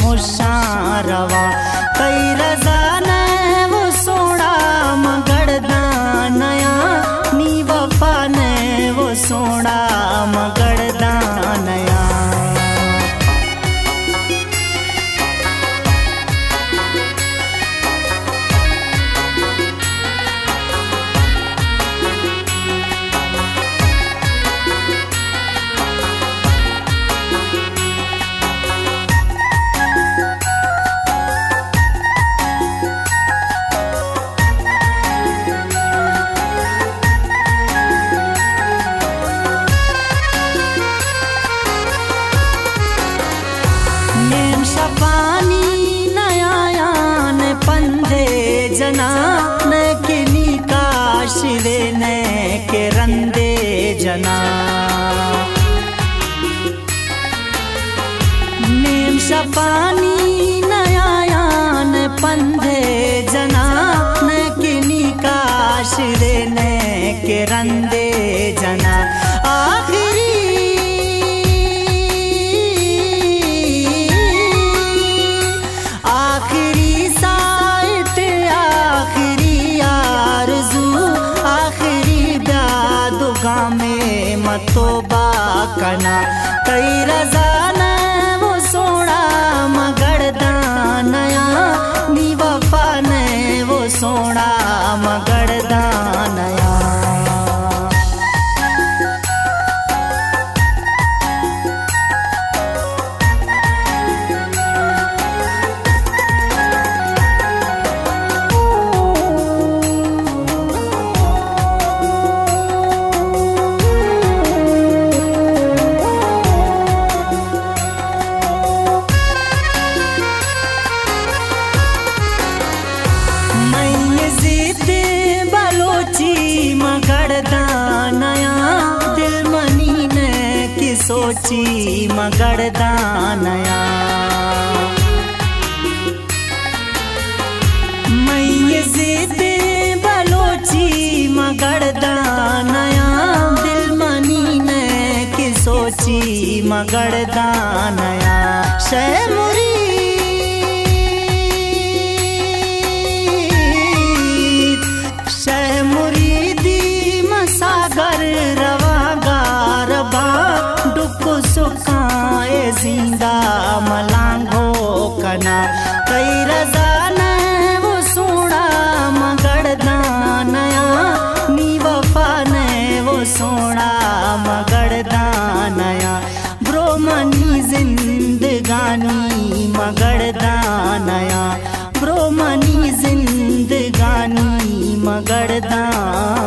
مشاں رواں۔ تئی رضا نئے وہ سوہنا مگڑداں نیاں، نی وفا نئے وہ سوہنا مگڑداں نیاں۔ نیم شپانی نیایاں نئے پندے جناں، نئے کہ نی کاشرے نئے کہ رندے جناں۔ نیم شپانی نیایاں نئے پندے جناں، نئے کہ نی کاشرے نئے کہ رندے جناں۔ آخری، آخری ساعت، آخری آرزو، آخری بیا دو گامے متو با کناں۔ تئی رضا نئے وہ سوہنا مگڑداں نیاں، نی وفا نئے وہ سوہنا مگڑداں نیاں۔ مئے ضد بلوچی مگڑداں نیاں، دل منی نئے کہ سوچی مگڑداں نیاں۔ مئے ضد بلوچی مگڑداں نیاں، دل منی نئے کہ سوچی مگڑداں نیاں۔ شے مرید، شے مریدی مساگر رواں گار باں، ڈکھ سکاں اے زند ءَ ملانگو کناں۔ تئی رضا نئے وہ سوہنا مگڑداں نیاں، نی وفا نئے وہ سوہنا مگڑداں نیاں۔ برو منی زندگانی مگڑداں نیاں، برو منی زندگانی مگڑداں